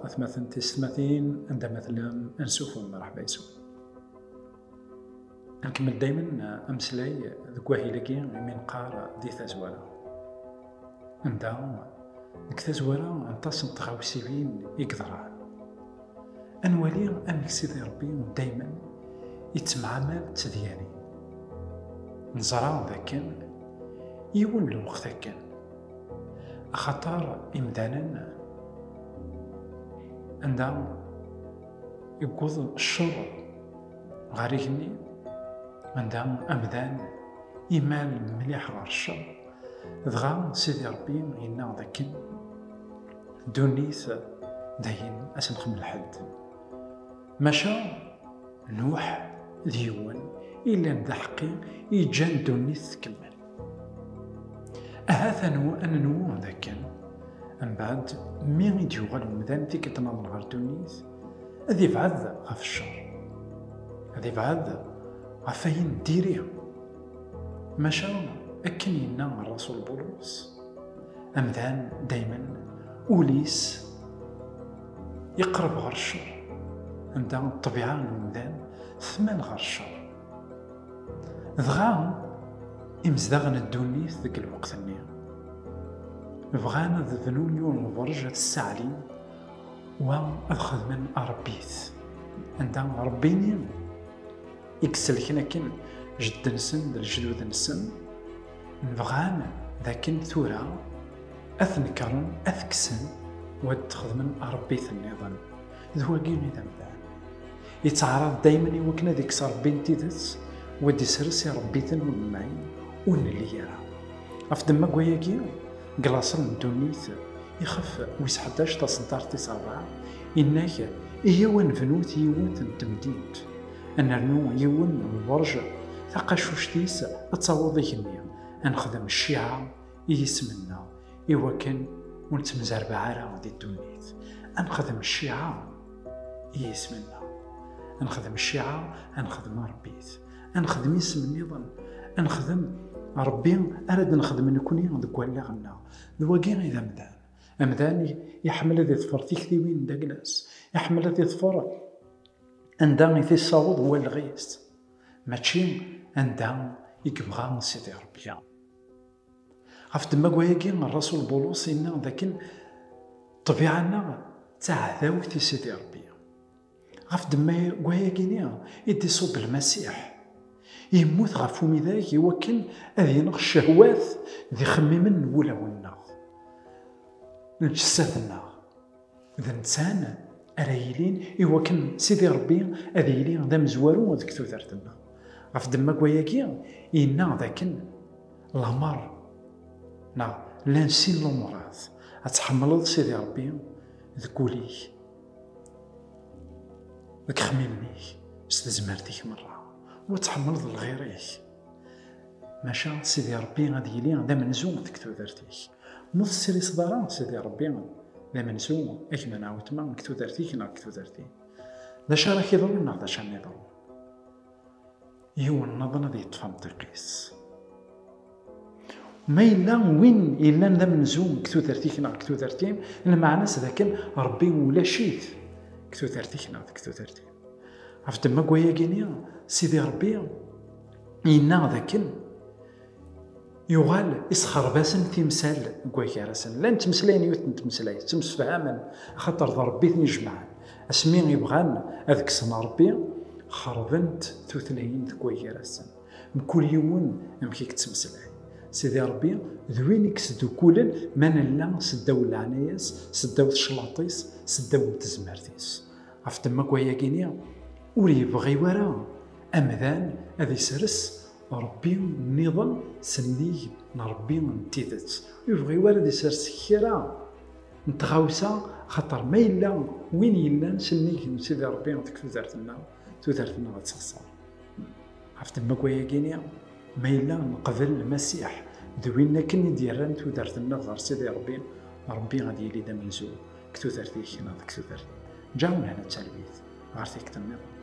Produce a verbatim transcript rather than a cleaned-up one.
Atmaten tisetmatin, anda ma tellam, ansuf u mṛeḥba yes-wen. Ad nkemmel daymen ameslay deg wahil-agi imi neqqar di tazwara. Anda, deg tazwara, aṭas n tɣawsiwin i yeḍran. Ad nwali amek Sidi Ṛebbi daymen yettemɛamal d tedyanin. Neẓra dakken yiwen lweqt akken, axaṭer imdanen anda yewweḍ ccer ɣer igenni, anda amdan imal mliḥ ɣer ccer, dɣa Sidi Ṛebbi yenna dakken ddunit dayen ad s-nexdem lḥedd. Maca Nuḥ d yiwen i yellan d aḥeqqi i yeǧǧan ddunit tkemmel. Ahat ad nw-, ad nenwu dakken, mbeɛd mi i d-yuɣal umdan tikkelt nniḍen ɣer ddunit, ad ibɛed ɣef ccer, ad ibɛed ɣef wayen n diri. Maca akken yenna Ṛṛasul Bulus, amdan daymen ul-is iqreb ɣer ccer, anda ṭṭbiɛa n umdan tmal ɣer ccer. Dɣa imezdaɣ n ddunit deg lweqt-nni bɣan ad bnun yiwen n lberǧ ad t-ssaɛlin, wa ad xedmen aṛebbit, anda Ṛebbi-nni i iselken akken jedden-nsen d lejdud-nsen, bɣan dakken tura ad t-nekren, ad t-kksen, u ad t-xedmen aṛebbit nniḍen. D wagi i d amdan. Yettɛaraḍ daymen i wakken ad ikkes Ṛebbi n tidet, u ad d-isres iṛebbiten ur nemɛin, ur nelli ara. Ɣef ddemma n wayagi, deg laṣel n ddunit, ixef wis ḥdac taṣeddart tis ṛebɛa, yenna-k: "Iyyaw ad nebnut yiwet n temdint, ad nernu yiwen n lberǧ, taqacuct-is ad taweḍ igenni, ad nexdem cciɛa i yisem-nneɣ, i wakken ur nettemzerbeɛ ara di ddunit. Ad nexdem cciɛa i yisem-nneɣ. Ad nexdem cciɛa, ad nexdem aṛebbit, ad nexdem isem nniḍen, ad nexdem Ṛebbi ara d-nexdem nekkni deg wallaɣ-nneɣ." D wagi i d amdan. Amdan i-, iḥemmel ad iḍfer tiktiwin d aglas, iḥemmel ad iḍfer anda i t-issaweḍ walleɣ-is, mačči anda i yebɣa Sidi Ṛebbi. Ɣef ddemma n wayagi, Ṛṛasul Bulus yenna dakken ṭṭbiɛa-nneɣ d taɛdawt i Sidi Ṛebbi. Ɣef ddemma n wayagi-ni i d-iṣubb Lmasiḥ. Yemmut ɣef umidag i wakken ad yenɣ ccehwat d ixemmimen n wulawen-nneɣ, n lǧessat-nneɣ. D netta ara yilin i wakken Sidi Ṛebbi ad yili d amezwaru deg tudert-nneɣ. Ɣef ddemma n wayagi, yenna dakken lameṛ neɣ llan sin lumuṛat: ad tḥemmleḍ Sidi Ṛebbi deg wul-ik, deg ixemmimen-ik, s tezmert-ik merra, u ad tḥemmleḍ lɣir-ik. Maca Sidi Ṛebbi ad yili d amenzu deg tudert-ik. Ma ur tesriseḍ ara Sidi Ṛebbi d amenzu, gma neɣ weltma, deg tudert-ik neɣ deg tudert-im, d acu ara k-iḍrun neɣ d acu ara n-iḍrun? Yiwen nniḍen ad yeṭṭef amḍiq-is. Ma yella win yellan d amenzu deg tudert-ik neɣ deg tudert-im, lmeɛna-s d akken Ṛebbi ulac-it deg tudert-ik neɣ deg tudert-im. Ɣef ddemma n wayagi-ni, Sidi Ṛebbi yenna dakken yuɣal isxerb-asen timsal deg wagar-asen. Llan ttmeslayen yiwet n tmeslayt, ttemsefhamen, axaṭer d Ṛebbi i ten-ijemɛen. Asmi i bɣan ad kksen Ṛebbi, xerrbent tutlayin deg wagar-asen. Mkul yiwen amek i yettmeslay. Sidi Ṛebbi d win i yesdukkulen ma nella seddaw n leɛnaya-s, seddaw n teclaṭ-is, seddaw n tezmert-is. Ɣef ddemma n wayagi-ni, ur yebɣi ara amdan ad isres Ṛebbi nniḍen sennig n Ṛebbi n tidet. Ur yebɣi ara ad isres kra n tɣawsa, xaṭer ma yella win yellan sennig n Sidi Ṛebbi deg tudert-nneɣ, tudert-nneɣ ad texṣer. Ɣef ddemma n wayagi-ni, ma yella neqbel Lmasiḥ d win akken i d-yerran tudert-nneɣ ɣer Sidi Ṛebbi, Ṛebbi ad yili d amenzu deg tudert-ik neɣ deg tudert-im. Ǧǧa-wen hana d talwit ɣer tikkelt nniḍen.